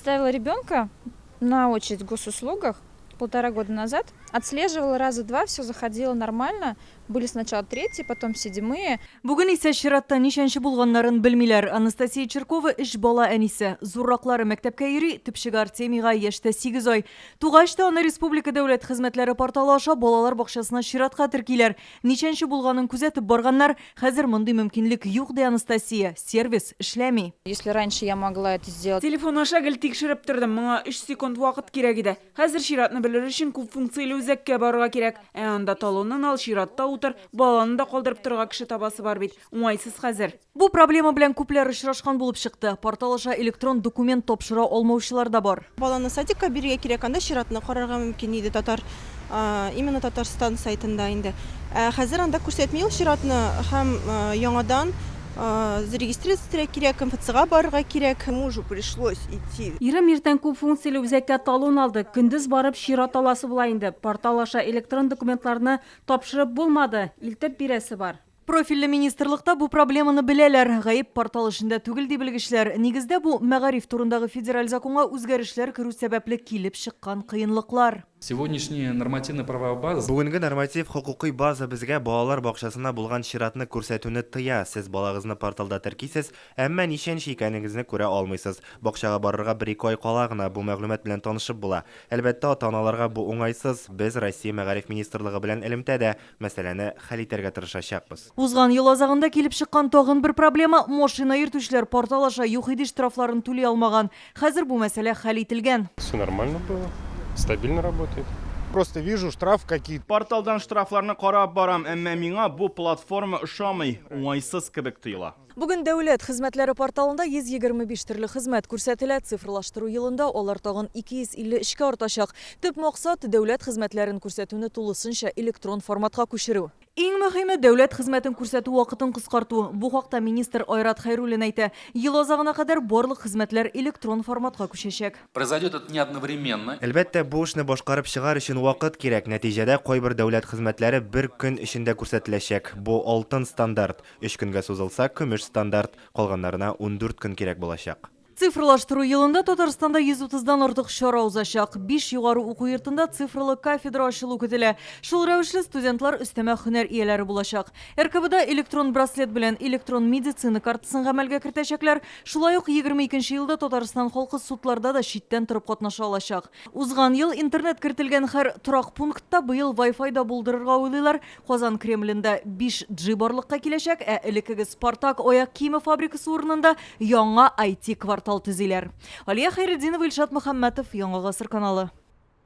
Ставила ребенка на очередь в госуслугах полтора года назад. Отслеживала раза два, все заходило нормально. Были сначала третьи, потом седьмые. Бүген исә чиратта ничәнче булганнарын белмиләр. Анастасия Чиркова өч бала әнисе. Зурраклары мәктәпкә йөри, төпчеге Артемийга яшь тә 8 ай. Тугач та аны Республика дәүләт хезмәтләре порталы аша балалар бакчасына чиратка теркиләр. Ничәнче булганын күзәтеп барганнар. Хәзер мондый мөмкинлек юк, ди Анастасия. Сервис эшләми. Если раньше я могла это сделать. Телефон аша гел тикшереп тордым, моңа өч секунд вакыт кирәк иде. Хәзер чиратны белер өчен күп функцияле үзәккә барырга кирәк. Ә анда талонын ал, чиратта утыр, баланы да калдырып торырга кеше табасы бар бит. Уңайсыз хәзер. Бу проблема белән күпләр очрашкан булып чыкты. Портал аша электрон документ тапшыра алмаучылар да бар. Баланы садикка бирергә кирәк, анда чиратны карарга мөмкин иде татар, именно Татарстан сайтында инде. Ә хәзер анда күрсәтми ул чиратны һәм яңадан зарегистрироваться итәргә кирәк, МФЦга барырга кирәк. Мужу пришлось идти. Ирем иртән күп функцияле үзәккә талон алды. Көндез барып чират аласы була инде. Портал аша электрон документларны тапшырып булмады, илтеп бирәсе бар. Профильле министрлыкта бу проблеманы беләләр. Гаеп портал эшендә түгел, ди белгечләр. Нигездә бу мәгариф турындагы федераль законга үзгәрешләр керү сәбәпле килеп чыккан кыенлыклар. Сегодняшняя нормативно-правовая база. Бүгенге норматив хокукый база безгә балалар бакчасына булган чиратны күрсәтүне тыя. Сез балагызны порталда теркисез, әмма ничәнче икәнегезне күрә алмыйсыз. Бакчага барырга бер-ике ай кала гына бу мәгълүмат белән танышып була. Әлбәттә, ата-аналарга бу уңайсыз. Без Россия Мәгариф министрлыгы белән элемтәдә, мәсьәләне хәл итәргә тырышачакбыз. Узган ел азагында килеп чыккан тагын бер проблема, машина йөртүчеләр портал аша ЮХИДИ штрафларын түли алмаган. Хәзер бу мәсьәлә хәл ителгән. Все нормально было, стабильно работает. Просто вижу штраф какие-то. Порталдан штрафларны карап барам, әмма миңа бу платформа ошамый, уңайсыз кебек тоела. Бүген дәүләт хезмәтләре порталында 125 төрле хезмәт күрсәтелә. Цифрлаштыру елында алар тагын 253 кә артачак. Төп максат, дәүләт хезмәтләрен күрсәтүне тулысынча электрон форматка күчерү. Иң мөһиме, дәүләт хезмәтен күрсәтү вакытын кыскарту. Бу хакта министр Айрат Хәйруллин әйтә. Ел азагына кадәр барлык хезмәтләр электрон форматка күчәчәк. Произойдет это не одновременно. Әлбәттә, бу эшне башкарып чыгар өчен вакыт кирәк. Нәтиҗәдә, кайбер дәүләт хезмәтләре бер көн эчендә күрсәтеләчәк. Бу алтын стандарт. Өч көнгә сузылса, көмеш стандарт, калганнарына 14 көн кирәк булачак. Цифрлаштыру елында Татарстанда 130 дан артык чара узачак. Биш югары уку йортында цифрлы кафедра ачылу көтелә. Шул рәвешле студентлар өстәмә һөнәр ияләре булачак. РКБда электрон браслет белән электрон медицина картасын гамәлгә кертәчәкләр. Шулай ук 22 нче елда Татарстан халкы судларда да читтән торып катнаша алачак. Узган ел интернет кертелгән һәр торак пунктта быел Wi-Fi да булдырырга уйлыйлар. Казан Кремлендә 5G барлыкка киләчәк, ә элеккеге Спартак аяк киеме фабрикасы урынында яңа IT-квартал төзиләр. Алия Хәйретдинова, Илшат Мөхәммәтов, Яңа гасыр каналы.